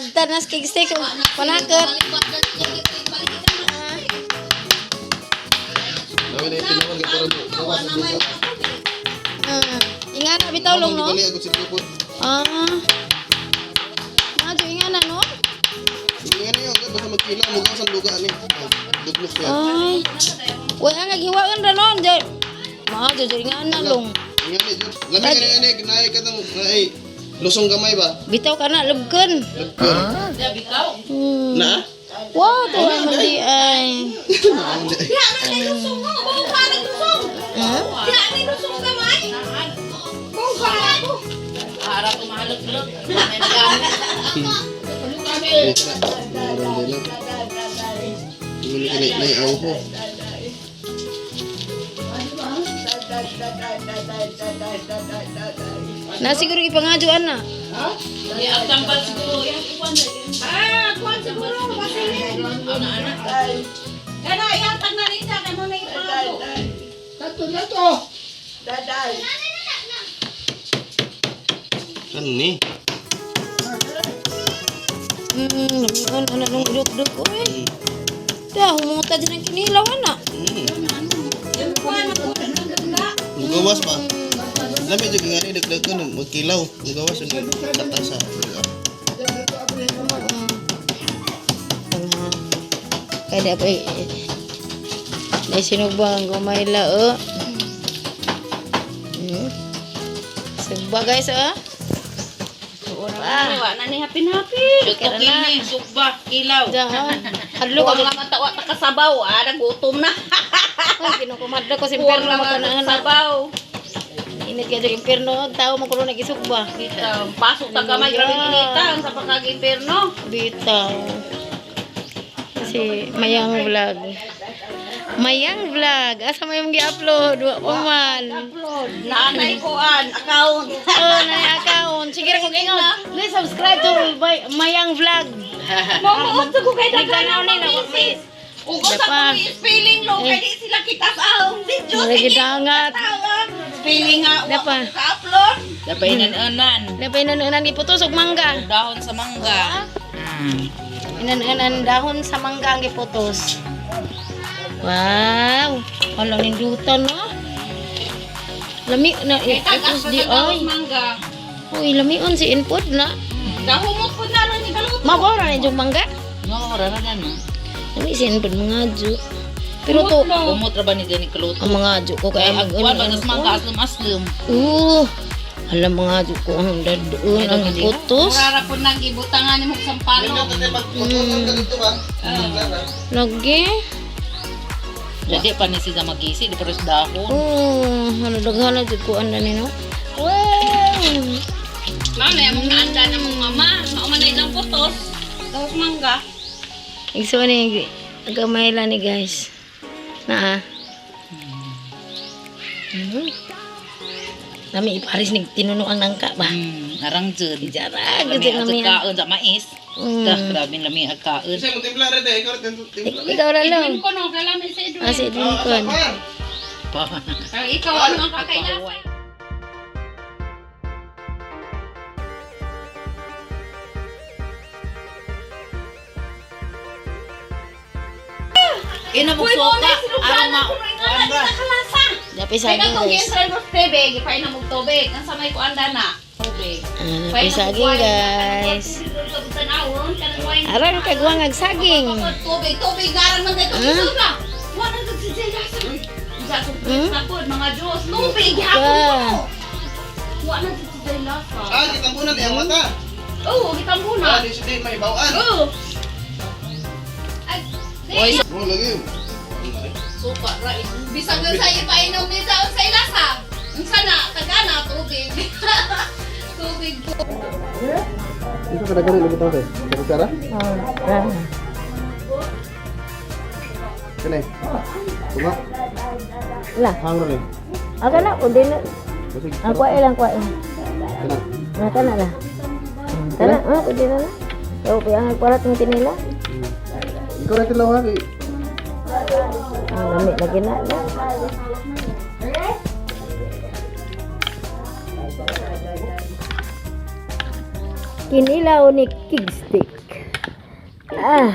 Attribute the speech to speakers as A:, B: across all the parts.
A: Tadtad na kig stick panakot.
B: Namin na itinawag kay para mo. Gawas ang duga.
A: Ingana bitaw long no.
B: Bali ako sa lupot.
A: Ah. Mga ingana no.
B: Nga niyo, basta magkila mo gawas ang duga ani. Duglok yan.
A: Ay. Wala nga giwaon ra noon jay. Mga jud ingana long.
B: Nga ni jud. Lami ka ni ani gnaay ka tang ay lusong gamay ba?
A: Bitaw ka na lubkon.
B: Lugkon. Na?
A: Wow, tuwa man di ay.
B: Naon di.
A: Ha?
C: Para tumahalot-halot. May nagamit.
B: Ay, kana. Meron din na. Hindi ka na aw ko.
A: Na siguro ipangadyoan na.
C: Di ang tambal siguro.
D: Ah, kuwan siguro, basilin. Kana ihatag na rin siya kay mo na ipago.
B: Ano ni?
A: Lamion ana nung duk-duk oy. Da humuta din ang kinilaw ana.
B: Mugawas ba? Lami jud nga ni dagdagan magkilaw. Mugawas ang kata sa duga.
A: Kaya di ako eh. Dahil sinugbang gumay la oh. Sugba guys oh.
D: Wa na ni happy-happy.
C: Luto kini, sugba, kilaw.
A: Dahan. Hadlo ko.
D: Kuwang naman tawa ta kasabaw, ah, nagutom na.
A: Ay, kinukumadlo ko sa
D: Kuwang
A: impyerno
D: naman
A: magkanaan.
D: sabaw.
A: Init ka sa impyerno. Tao mo kuno nagisugba.
D: Bitaw, pasok ta gamay grabe inita ang sa pagkag-impierno.
A: Bitaw. Kasi Mayang Vlog. Mayang Vlog. Asa may mong gi-upload? Wa pa man.
D: Upload. Naanay kuan account.
A: Oh, na account. Sige ra kog ingon. Please subscribe to Mayang Vlog.
D: Mo mo ko kay daghan
A: Nagtanaw
D: na
A: ni na
D: misis. Ug usa
A: Dapa.
D: ko spelling lo kay di sila kita sa ahong video.
A: Mura
D: Sige,
A: gidangat.
D: tawa. Spelling nga wa
A: Dapa.
D: ko ka-upload.
C: Dapat inanan.
A: Napay nanunan giputos og mangga.
C: Dahon sa mangga.
A: Inanunan dahon sa mangga ang giputos. Wow. Hala nindutan no. Lami na
D: Kay tagas
A: iputos
D: pa
A: di
D: sa dahon
A: ay.
D: mangga.
A: Uy, lamion si input na.
D: Dahumot po na ron ni kaluto.
A: Mabora na yung mangga.
C: No, rara na no.
A: Lami si input mga adyo. Pero to,
C: Kumot ra ba ni gani kaluto?
A: ang mga adyo ko kaya
C: Kaya
A: mag
C: agwan ba tas mangga aslum aslum.
A: Alam mga adyo ko ang dadun, ang putos.
D: Murara po nang gibutangan ni mo sampalo.
B: Nindot ate pag ka dito ba?
A: Lagi.
C: Jadi pa ni siya magisi di pero sa dahon.
A: Ano daghan na jud ko ana ni no. Wow!
D: Ma'am, na mong naanda na mong mama. Mao man na ilang putos. Dahos mangga.
A: Igso ni gamay lang ni guys. Naa. Nami iparis ni tinunuang nangka ba.
C: Arang jud.
A: Jara
C: Lami
A: gud
C: ang
A: nami.
C: kaon sa mais. Dah grabe lami ang kaon.
B: Kasi mo timpla rin ikaw rin timpla.
A: Ikaw ra lang.
D: Edwin ko no, kailangan si Edwin.
A: Ah, si Edwin kon.
C: Pa.
D: Pero ikaw ano ang kakailasa?
C: Ina mo suka. Arang ma.
D: Nakalasa.
A: Dapat
D: Kaya
A: saging
D: kung
A: guys.
D: gintra mo tubig, ipain na mo tubig. Ang sa may kuanda na. Tubig.
A: Ah, dapat saging guys. Aran kagwang ag saging.
D: Tubig, tubig garan man dito
A: Ah?
D: suga. Wala na sa Sa sapod mga Diyos, tubig hapon
A: Ba.
D: ko. Wala na sa lasa.
B: Ah, gitambunan iyang mata.
D: Oo, gitambunan.
B: Ah, di siya may bawaan.
D: Oo. Ay,
C: Oy,
B: Oh, lagi.
C: suka ra.
D: Bisag sa ipainom ni sa sa ilasa. Unsa na tagana tubig. Tubig po.
B: Ito ka daghan lagi tawag. Cara.
A: Ah.
B: Kene. Tunga.
A: La,
B: Hang rin.
A: aga na kundi na.
B: Basig.
A: Ang kuwae lang kuwae.
B: Kana.
A: Ah, kana na. Kana, ah, kundi na na. So, kaya ang kuwarat ng tinila.
B: Ikaw ra tilaw ha kay.
A: Ang lami lagi na na. Kinilaw ni Kigstick. Ah.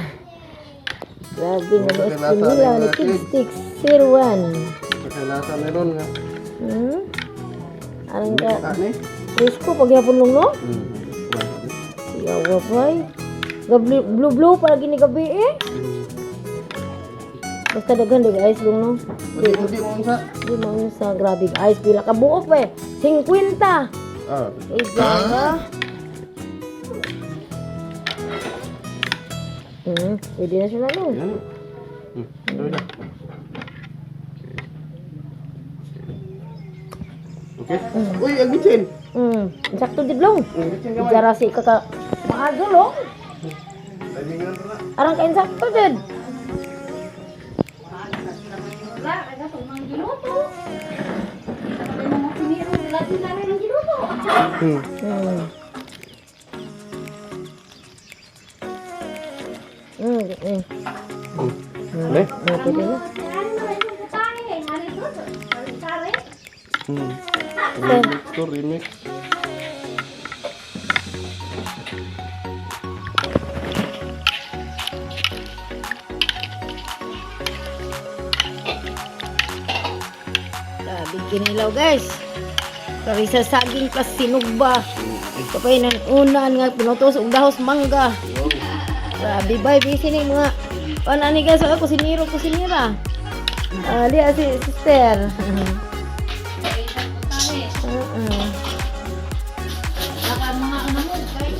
A: Grabe nga mo kinilaw ni Kigstick 01.
B: Pagkalasa meron nga.
A: Arang ka.
B: Ani?
A: Presko pagyapon long no? Yawa bay. Gabli blue blue para gini gabi eh. Basta daghan di ice long no.
B: Udi mo unsa?
A: Di man sa grabe ice pila ka buo pa eh. 50.
B: Ah.
A: Eh, ba? Pwede na siya na no.
B: Yan. Tuloy na. Okay. Uy, ang bitsin.
A: Sakto di long.
B: Ang bitsin gamay.
A: Jara si kaka maago long.
B: Timing lang na.
A: Arang kain sakto jud.
B: Ne?
A: Pwede na.
B: Remix to remix.
A: Grabe kinilaw guys. Karisa saging plus sinugba. Kapay nan unan nga pinutos og dahos mangga. Grabe bay busy ni mga ano ni guys ako kusinero kusinera. Ah, di si sister.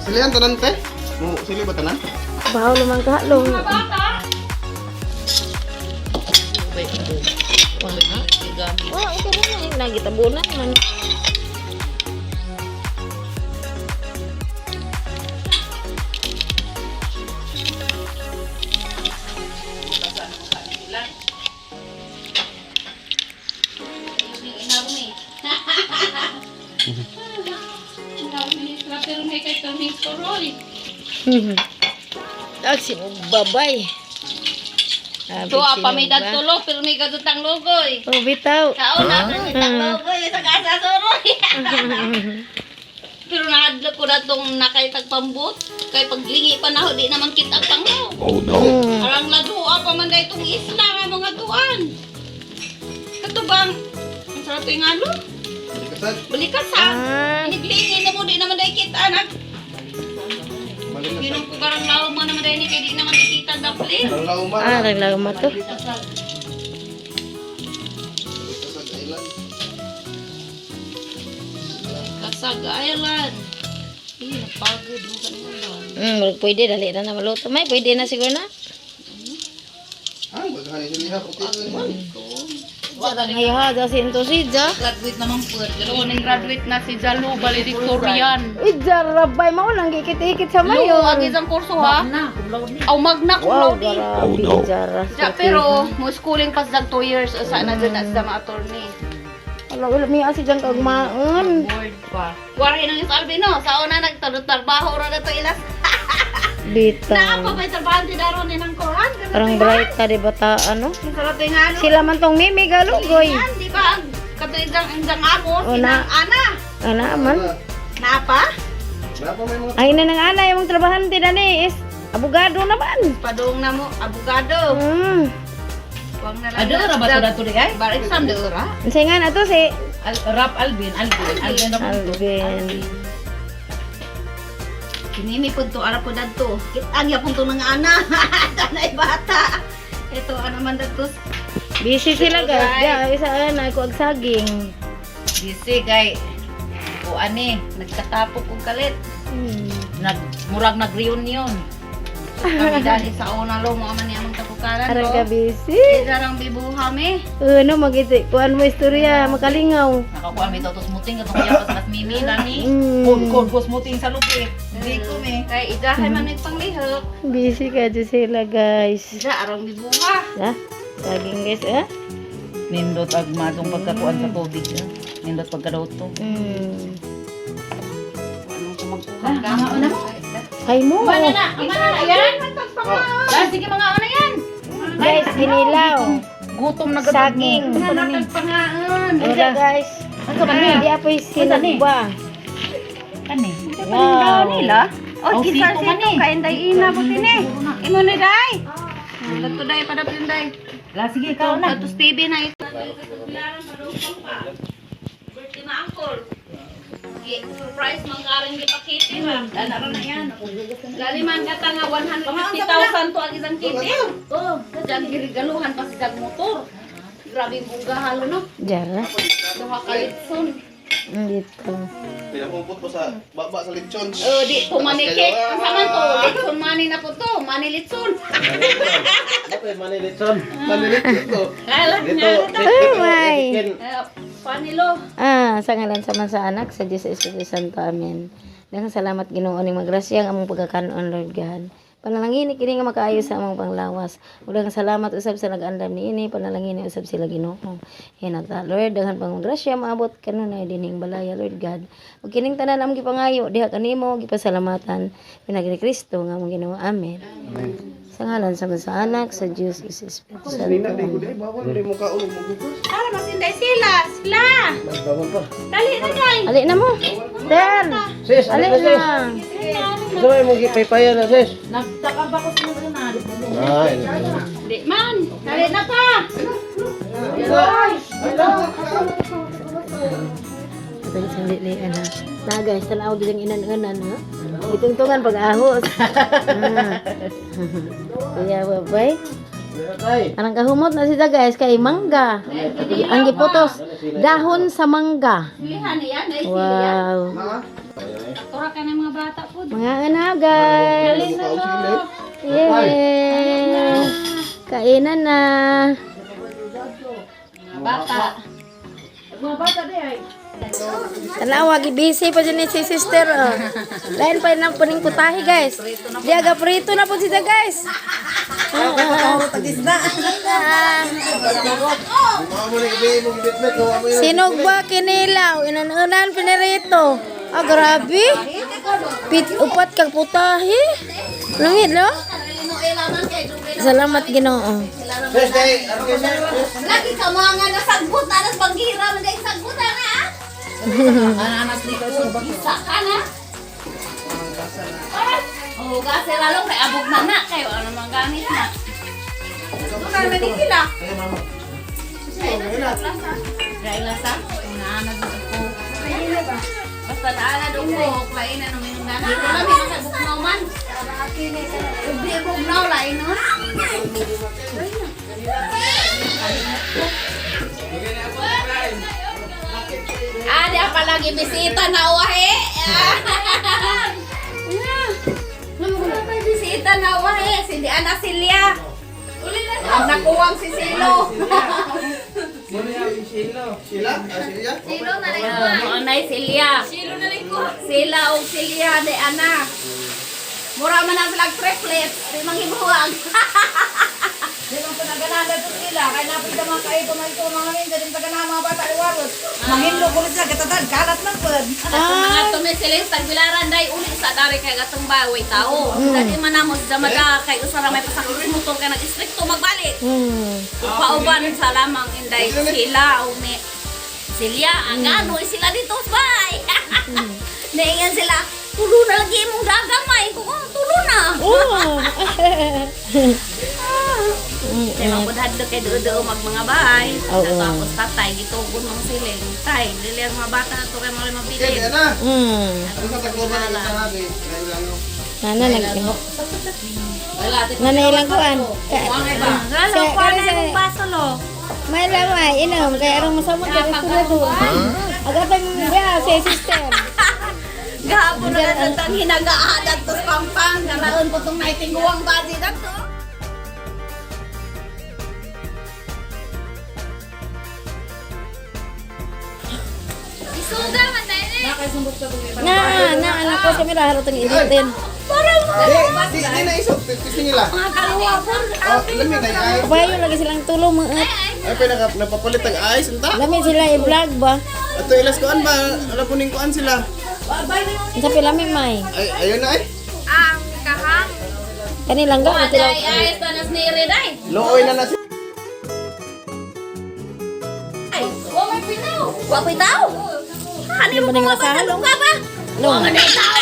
B: Sili ang tanan te? Mo sili ba tanan?
A: Bahaw naman kahalong. Oh, okay na na nagitabunan man.
D: Pero may kay kami turoy.
A: Ag sinugbabay.
D: To apa may dagtulo pero may gadutang logoy.
A: Oh, bitaw.
D: Kauna pero may tang logoy sa kasa suroy. Pero naadlok ko na tong nakay tagpambot kay paglingi pa na di naman kita ang panglaw.
E: Oh no.
D: Arang ladua pa man dahil itong isla nga mga tuan. Kato bang ang sarap yung alo?
B: Balikasan.
D: Balikasan.
A: Ah,
D: Niglingi na mo di naman dahil kita anak.
B: Balik na.
D: Pero ko karang law mo naman dahil ni kay di naman kita dapli.
B: Ang lauman.
A: ah, naglago to.
B: Balikasag Island.
D: Kasag Island. Eh, napagod mo ka naman ba?
A: Murag pwede dali na na maluto. May pwede na siguro na.
B: Ah, bagay sili ha puti man.
A: Ay ha, da si Intosidja.
C: Graduate naman po.
D: Pero ning graduate na si Jalo, valedictorian.
A: Ijarabay mao lang gikit-ikit sa mayo.
D: Lo, ang isang kurso ha.
C: Na, cum laude.
D: Aw, magna cum
A: Wow,
D: laude.
A: grabe
E: Oh, no.
A: ijara.
D: Ja, pero mo schooling pa sa 2 years sa na dyan na sa mga attorney.
A: Wala wala may asi dyan kagmaon.
C: Board pa.
D: Wari nang is Albino, sa una nagtrabaho ra na to ilas.
A: Bitaw.
D: Naa pa may trabaho ti daron ni nang kuan.
A: Parang bright ta di bata ano?
D: Sarap yung ano.
A: Sila man tong mimi galugoy.
D: Yan, di ba? Ang katuig ang ang amo,
A: Oh,
D: sinang ana.
A: Ana man.
D: Naa pa?
B: Napa may mga
A: Ay na nang ana imong trabahante na ni is abogado naman.
D: Padung na mo, abogado. Wag na lang.
C: Ada ra ba to dato di ay?
D: Bar exam de ora.
A: Unsay nga na to si
C: Rap Alvin, Alvin, Alvin ra po.
A: Alvin.
D: Kinimi pud to ara pud dadto. Kitang yapon to ng ana. Tanay bata. Ito ano man dadto.
A: Busy sila guys. Ya, isa ana ko ag saging.
C: Busy kay o ani,
D: Nagkatapok og kalit.
C: Nag murag nag-reunion.
D: Kami dali sa una lo mo man among tapukaran
A: Arang ka
D: lo.
A: busy.
D: Isa bibuha mi.
A: Ano magiti kuan mo istorya makalingaw.
C: Nakakuha mi to smoothing katong iya pas mas mimi nani. Kod kod ko smoothing sa lupi.
D: Di ko mi. Kay idahay man mig panglihok.
A: Busy ka dyan sila guys.
D: Isa arang bibuha.
A: Ha? Saging guys eh.
C: Nindot ag matong pagkakuan sa tubig. ah. Nindot pagkaluto.
D: Anong kumagkuha ka? Una mo.
A: Ay mo.
D: Mana na, mana na yan.
C: Ah, sige mga ano yan.
A: Guys, kinilaw.
C: Gutom na
A: Saging.
D: Pangaan.
A: Wala guys. Hindi apoy sinugba.
C: Kani.
A: Wow.
D: Nila. Oh, kisar sito kay inday ina buti ni. Imo ni day. Dato day padapin day.
C: La, sige, ikaw na.
D: Dato TV na ito. Birthday na uncle. Surprise man karon gipakiti ba. Dana ra na yan. Laliman ka ta nga 150,000 to ang isang kiti. Oh, sadyang girigaluhan pa si dag motor. Grabe yung bungga halo no.
A: Jara.
D: Duha ka litson.
A: Dito.
B: Pinapupot po sa baba sa lechon.
D: Oh, di to manikit. Ang saman to, litson money na po to, money litson.
B: Manilitson to.
D: Kailan niya.
A: Oh my.
D: Panilo.
A: Ah, sa ngalan sa man sa anak, sa Diyos sa Espiritu Santo. Amen. Daghang salamat Ginoo ning magrasya ang among pagkakanon, Lord God. Panalangin kini nga makaayo sa among panglawas. Ug daghang salamat usab sa nag-andam niini, panalangin usab sila Ginoo. Hinata Lord, daghan pang grasya maabot kanunay dining balaya, Lord God. Ug kining tanan among gipangayo diha kanimo gipasalamatan pinagi ni Kristo nga among Ginoo. Amen. Sa ngalan sa man sa anak, sa Diyos sa Espiritu Santo.
B: Nina, di ko di bawal di mo kaon magugas.
D: Ara mas inday sila, sila. Dali na day.
A: Ali na mo. Ter.
E: Sis,
A: Ali
E: ano na sis?
A: na.
E: Gusto mo yung gipaypayan na sis?
C: Nagtakam pa ko sa mga na.
E: Ay, ano.
D: Di man. Dali na pa.
A: Ito isang lilian ha. Na guys, tanaw gid ang inan-unan ha. Gitungtungan pag ahos. Ah. Kuya babay.
E: Tay.
A: Anang kahumot na sila guys kay mangga. Ang giputos dahon sa mangga.
D: Silihan niya, nay silihan.
A: Wow.
D: Tura ka ng mga bata po.
A: Mga ana guys. Yay! Kainan na.
D: Mga bata.
C: Mga bata di ay.
A: Tanawa, gibisi pa dyan ni si sister. Oh. Lain pa ng puning putahe, guys. Di aga prito na po sila, guys.
B: Mga mo ni gabi mo gibitbit ko mo.
A: Sinog ba kinilaw? Inanunan pinirito. Ah, grabe. Pit, upat kag putahe. Langit, no? Salamat, Ginoo.
B: Sis, day, ano kay sis?
D: Lagi ka mga nasagbot na nas banggira man day sagbot na ah.
C: Ananas dito sa bangko.
D: Isa ka na. Oh, gase lalong kay abog na na kayo ano man gamit na. Doon na ni sila. Dahil lasa, naana dito ko. Basta naana doon ko, lain na namin na. Dito lang yung sa bugnaw man. Ubi bugnaw lain no. Ah, di pa lagi bisita na wahe. Ah. Bisita na wahe, si di Ana Silya. Ang nakuwang si Silo.
B: Sila? Ah, sila?
D: Silo na rin ko. Anay Silya. Silo na rin ko. Sila o Silya di Ana. Mura man ang silang triplets, di manghibuwag.
C: Di man pinaganahan to sila. Kaya napita mga kaito na ito mga minda. Di paganahan mga bata iwarot. Manginlo ko rin sila. Katatan, kalat lang po.
D: Mga tumisiling tagbilaran day uli sa dari kay gatong baway tao. Dali man namo sa damada kay usa ra may pasakit sa motor kay nag-istrikto magbalik. Pauban sa lamang inday sila o ni Silya, ang gano'y sila dito, bye! Naingan sila, tulo na lagi imong gagamay. Kung oh, tulo na.
A: Oh.
D: Kaya mapudhadlo kay duo-duo mag mga bahay.
A: Oo.
D: Tapos tatay, gitugon mong siling. Tay, dili ang mga bata na to kay mga
B: Okay,
D: mabilin.
B: di na. Ano sa tagloban ang isa ha? Di, dahil lang no.
A: Nana nag Nana ilang kuan.
D: Galo,
A: Sa-
D: kuha na
A: sa-
D: imong baso lo.
A: May lamay, inom kay arong masamot kay sulod. Agatang ya si sister.
D: Gahapon na lang sa hinagaan at tos pampang. Garaon po itong naitinguang body na to. Isuga man tayo eh.
A: Na, na anak ko kami raharo tong ilitin.
D: Parang
B: Di, di, di na isok. Testing nila.
D: mga kaluwa po.
B: Oh, lami na ay.
A: Kabayo lagi silang tulong mga.
B: Ay, pinaka napapalit ang ice unta.
A: Lami sila i-vlog ba?
B: Ato ilas kuan ba? Alam po ning kuan sila.
A: Unsa pila mi may?
B: Ay, ayun na ay.
D: Ang kahang.
A: Kani langga mo sila.
D: Ay, ay, sa nas ni Reday.
B: Looy na na si
D: Ay, wa may pitaw. Wa pitaw. Ano mo
A: Ano
D: mga
A: ba
D: ba? Ba?
A: Lo.
D: Wa man ay tao.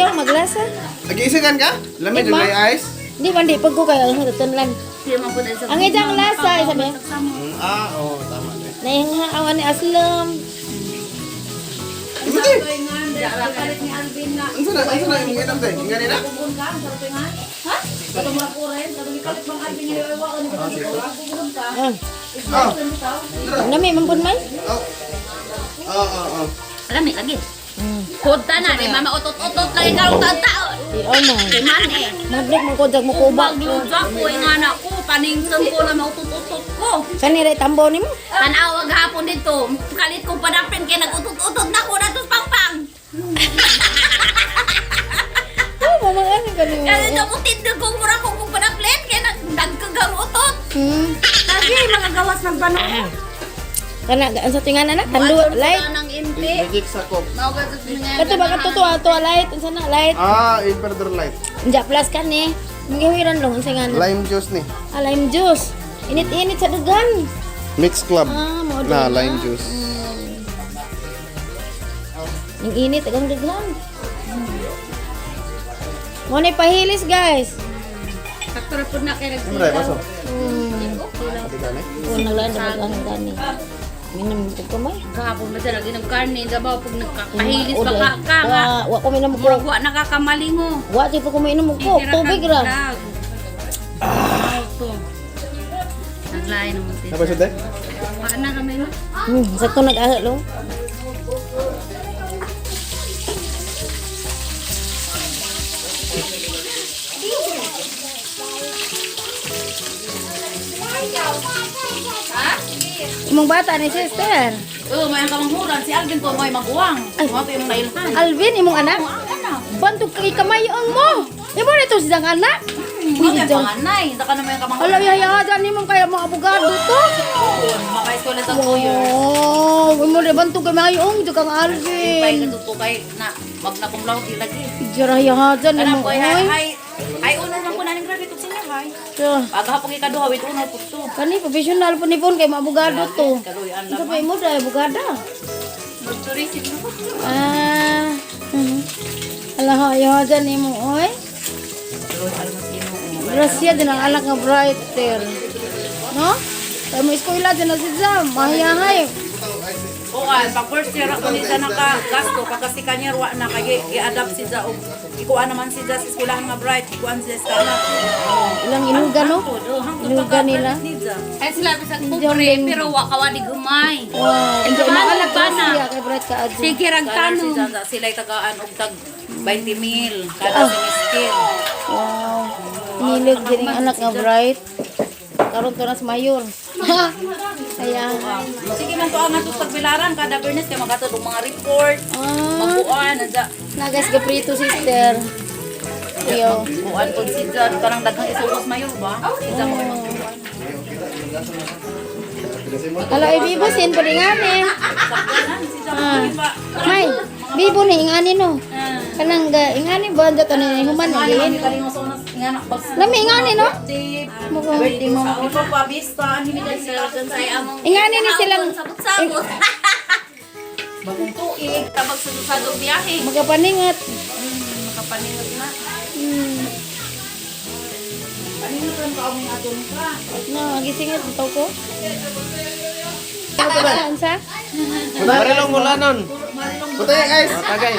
A: Ayaw maglasa.
B: Agi-isigan ka? Lami
A: Di
B: jud
A: ba?
B: may ice.
A: Di man di pag ko kayo ang tutunlan.
D: Siya man po dahil sa
A: Ang ijang lasa ay sabi.
B: Oh, tama.
A: Nahinga ni Aslam.
B: Imuti.
C: Kapalit ni Alvin na.
B: Unsa na imong inom tay? Ingani na?
C: Kubon ka, ang sarap nga. Ha? Katong mga kuren, katong ikalit bang Alvin nga iwawa ni kubon ka.
A: Ah,
B: Oh.
A: nami man pud may.
B: Oh. Oh, oh, oh.
D: Alam ni lagi. Kod na ni mama utot-utot lagi karong taon-taon.
A: Di oh man.
D: Kay man eh.
A: Madlik man ko jag mo kuba.
D: Magluto ko nga na ko paningsan ko na mautot-utot ko.
A: Kani ray tambo nimo.
D: Tanaw ang hapon dito. Kalit ko padapin kay nag-utot-utot na ko na pangpang.
A: Oh, mama ano kani.
D: Kasi ito mo tindog kong mura ko kong padapin kay nagkagang utot.
C: Lagi mga gawas ng panahon.
A: Kana ang sa tingan na tandu light.
D: Ng inti.
B: Magic sa cup.
A: Kato ba kato to ato light unsa na light.
B: Ah, Emperor Light.
A: Unja plus kani. Magihiran long unsa nga na.
B: Lime juice ni.
A: Ah, lime juice. Init-init sa dugan.
B: Mix Club.
A: Ah, mao
B: Na
A: na.
B: lime juice.
A: Yung init agang dughan. Mo na pahilis guys.
D: Sakto ra pud na kay
B: Siyempre, baso.
A: Hmm.
B: Ati gani.
A: Oh, naglaan na ang gani. Minom ko kamay.
D: Gahapon ba siya lagi ng karne, dabaw pag nagkapahilis pa ka ka nga.
A: Wa ko minom ko.
D: Murag wa nakakamalingo.
A: Wa di pa ko minom ko. Tubig ra.
D: Auto. Naglain naman siya.
B: Napasod eh?
D: Paana kami no?
A: Sakto nag-ahalo. Imong bata ni sister.
C: Oh, may ang kamanghuran si Alvin to may maguwang. Mo to imong nailhan.
A: Alvin, imong anak.
C: Ang anak.
A: Bantog kay kamay ang mo. Imo na ito siyang anak.
C: Mo kay panganay, sa ka naman yung kamanghuran.
A: Alam yaya dyan imong kaya mga abogado to.
C: Maka-eskwela sa 2 years.
A: Oh, imo na bantog kay maayong jud kang
C: Pay
A: Alvin.
C: ka to kay na magna cum laude lagi.
A: Jaraya dyan
C: Kanang
A: imo
C: ko
A: oy.
C: hay hay hay una lang ko naning grabe senior high.
A: So,
C: Aga hapon ikaduha with una pud to.
A: Kani professional po ni pon kay mga abogado to.
C: Kaluyan
A: Unsa
C: lang.
A: pa imo dai abogada?
D: Nagturisin mo.
A: Ah. Ala hayo dyan imo oy. Gracia din ang anak nga brighter. No? Kaya mo eskwela din na si Jam. Mahiyahay.
C: Oo, pag first year ako ni siya naka-gasto, pagka si kanya wa na kay i-adapt si og ikuan naman si sa eskwelahan nga bright, ikuan siya sa eskwela.
A: Ilang inuga no?
C: Hangtod
A: Inuga nila.
C: ni siya.
D: Ay sila bisag pobre pero wa kawa di gumay.
A: Wow. Ang
D: Paano
A: anak
D: ba na?
A: Gracia kay bright ka adyo.
D: Sige rag
C: Kanar si
D: tanong.
C: Za, sila tagaan og tag 20 mil kada semester.
A: Wow. Nilig din ang anak nga bright. Karon to na sa mayor. Kaya
C: Sige man to ang ato tagbilaran kada Bernes kay magatod og mga report,
A: ah,
C: magkuan anja
A: nagas gaprito sister. Iyo.
C: kuan pud si Za kanang daghang isugos mayor ba? Si Za mo kay magkuan.
A: Ala ay bibo sin pa ngani.
C: Sakyanan si Za mo ba?
A: May bibo ni ingani no. Kanang ga ingani ba anda to ni human
C: Ano
A: ni.
C: man kalingaw sa unas nga na pag
A: Lami ingani no.
C: Birthday mo ni Papa Vista, ano ni sila
D: Say among
A: Ingani ni silang
D: Sabot-sabot.
C: bagong tuig.
D: Tabag sa sadog biyahe.
A: magapaningat.
D: Makapaningot na.
C: Paningutan ka aming aton ka.
A: No, gisingat to ko. Saan sa?
E: Marilong mulanon.
B: Butay ang ice.
E: Tagay.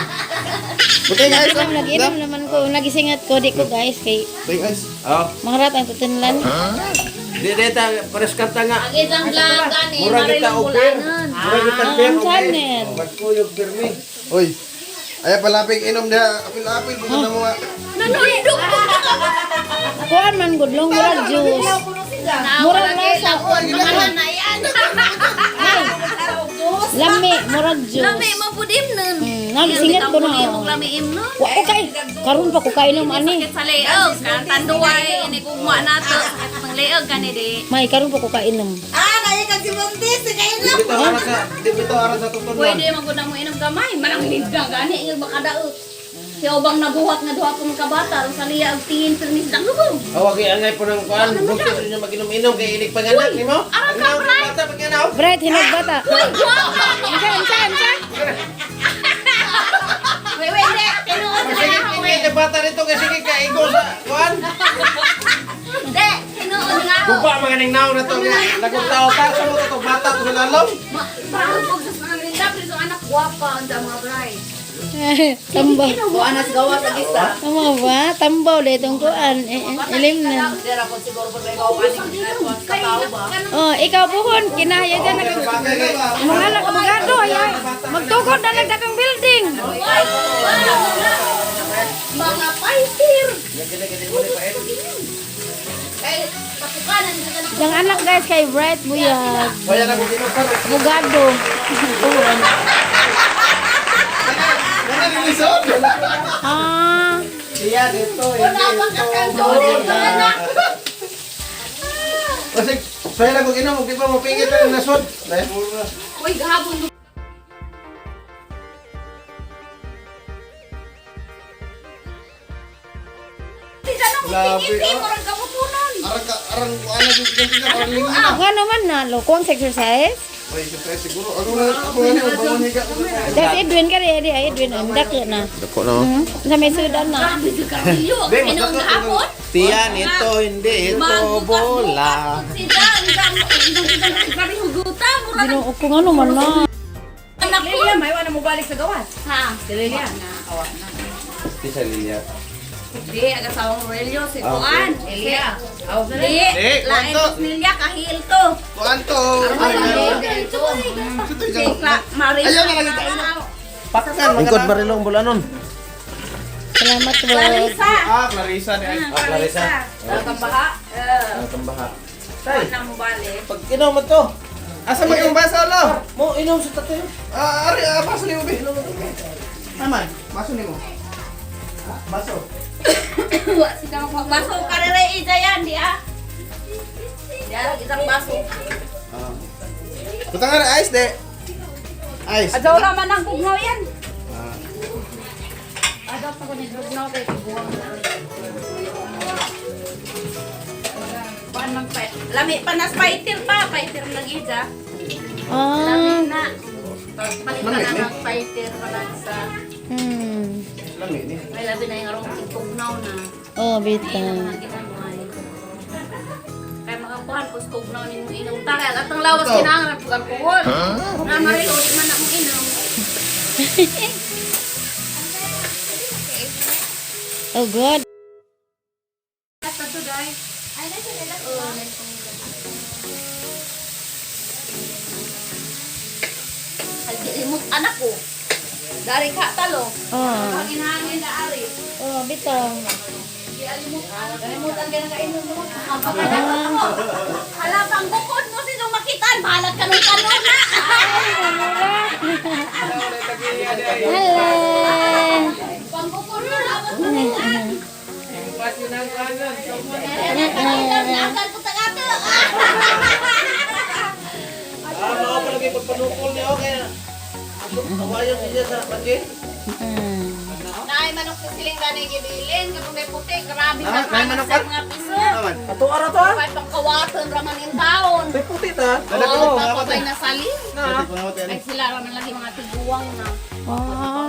B: Butay ang ice.
A: Inom naginom naman ko, nagisingat ko di ko guys kay
B: Butay ang ice.
E: Oh.
A: mga rata ang tutinlan.
E: Di di ta pares kanta nga.
D: Ang isang vlog gani
E: Mura kita
D: marilong
E: og beer.
D: bulanan.
E: Mura kita beer.
A: Ang channel.
E: Magkuyog pirmi.
B: Uy. Ay palapig inom diha. Apil-apil bukan na mo nga.
D: Nanundok ko.
A: Kuan man gud long murag juice. Murag lasa.
D: Mga na yan.
A: Lami, murag juice.
D: Lami mo pudim nun.
A: Nagisingat ko na.
D: Mong lami im nun.
A: Wa ko kay karon pa ko kainom ani.
D: Sakit sa leog. Kanang tanduay ini kugma nato. Sakit ng leog kani di.
A: May karon pa ko kainom.
C: Ah, naay kag si Buntis, si kayo
E: Di bitaw aras sa di bitaw aras sa tutunan.
D: Pwede man gud na mo inom gamay. Marang ligga gani ingag makadaot. Si Obang nabuhat nga duha pong kabata ron sa liya og tingin permis lang lubong.
E: Awa kay angay po ng kuan. Bukod ninyo maginom-inom kay ilig panganak nimo.
D: Aron ka, Bray.
E: Bata pagkanaw.
A: Bright hinog bata.
D: Uy, guwapa!
A: Unsa unsa unsa?
D: Wait, wait, wait. Tinuod na.
E: bata nito kay sige ka igo sa kuan.
D: Hindi, tinuod nga ako.
E: Guba mga ning naon na to nga. Dagong tao ta sa mo to bata to sa lalom.
D: Parang sa mga rinda, pero anak guwapa ang mga bride.
A: Tambaw.
C: Kuan as gawa sa gisa.
A: Tama ba? Tambaw dito ang kuan. Eh, eh, ilim na.
C: Dira po siguro po may gawa ani sa tao ba.
A: Oh, ikaw buhon kinahaya dyan nag mga anak abogado ay magtukod na lang dakang building.
D: Ay, mga fighter. Kay patukanan ka na.
A: Yang anak guys kay Bright Buyag.
E: Wala na ko ginukar.
A: Abogado. Buhon.
B: Wala ni Lison.
A: Ah,
E: Siya dito.
D: Wala pang kakantunin ng anak.
E: Kasi saya na ko ginom og di pa mo pingit ang nasod.
D: Uy, gahapon. Ti
B: Grabe,
D: ngiti
B: ah.
D: murag kamutunon.
B: Arang ka arang kuan na jud ka arang lingon.
A: nga naman na lo kuang sa exercise.
B: Oy, siyempre siguro ako na ako na bangon higa ko.
A: Das Edwin ka di ay Edwin ang dako na.
B: Dako no.
A: Sa may sudan na.
D: Grabe sa kartilyo. Tinuod gahapon.
E: Tiyan ito hindi ito bola.
D: Sila, ang dami, grabe huguta, mura
A: Ginoo ko nga naman na.
D: anak ko.
C: Lilia, may wala mo balik sa gawas.
D: Ha?
C: Si Lilia. Awa na.
E: Di sa Lilia.
D: Di, ang asawang Aurelio, si Kuan.
C: Lilia. Awa sa
D: Di,
B: Di,
D: lain
B: kwanto.
D: Lilia, kahil to.
B: Kuan to.
D: Si Marisa.
B: Ayaw na lang tayo.
E: Pakkan Lingkod barilong bulanon.
A: Salamat po.
D: Clarissa.
B: Ah, Clarissa ni.
E: Ah, Clarissa.
C: Tambaha.
E: Ang tambaha. Tay,
D: Nang balik.
E: pag inom mo to.
B: Asa man yung baso lo?
E: Mo inom sa tatay.
B: Ah, ari ah, baso nimo be. Aman, baso nimo. Baso.
D: Wa sila magbaso karere ija yan, di ah. Di ah, isang baso.
B: Ah. Butang nga ice de. Ice.
D: Adyaw man ang bugnaw yan.
B: Ah.
D: Adaw pa ko ni bugnaw kay buwang. Kuan man pa. Lami pa na fighter pa, fighter lang ija. Lami
A: Ah.
D: na. Palit ka na ng fighter pa lang sa
B: Lami ni.
D: may labi na yung arong tugnaw na.
A: Oh, bita.
D: Kaya makakuhan po tugnaw ni mong inom ta. Kaya atang lawas kinahanglan pag alkohol. Na marilo di man na mong inom.
A: Oh God.
D: Limot anak ko. Dari ka talo.
A: Oh.
D: Hangin-hangin na ari.
A: Oh, bitaw.
D: Kalimutan ka na kainom mo. Hala, pang bukod mo sinong makitaan. Bahalag ka nung kanon na.
A: Hello.
D: Pang bukod mo, lawas mo nila. Nakan po tagato.
E: Ah, mao pa lagi pagpanukol niyo kaya. Awayon siya sa panjin.
D: Naay manok sa siling ganay gibilin. Kapag may puti, grabe
B: Ah,
D: sa
B: naay manok
D: sa
B: ka?
D: mga piso.
B: Aman.
E: Ato ara to ah.
D: Kahit pang kawatan raman in taon.
E: May puti ta.
B: Dala ko
D: Oo,
B: pangawat
D: papatay
B: eh.
D: na salin.
B: Dala ko pangawat
D: Ay sila raman lagi mga tiguang na.
A: Ah.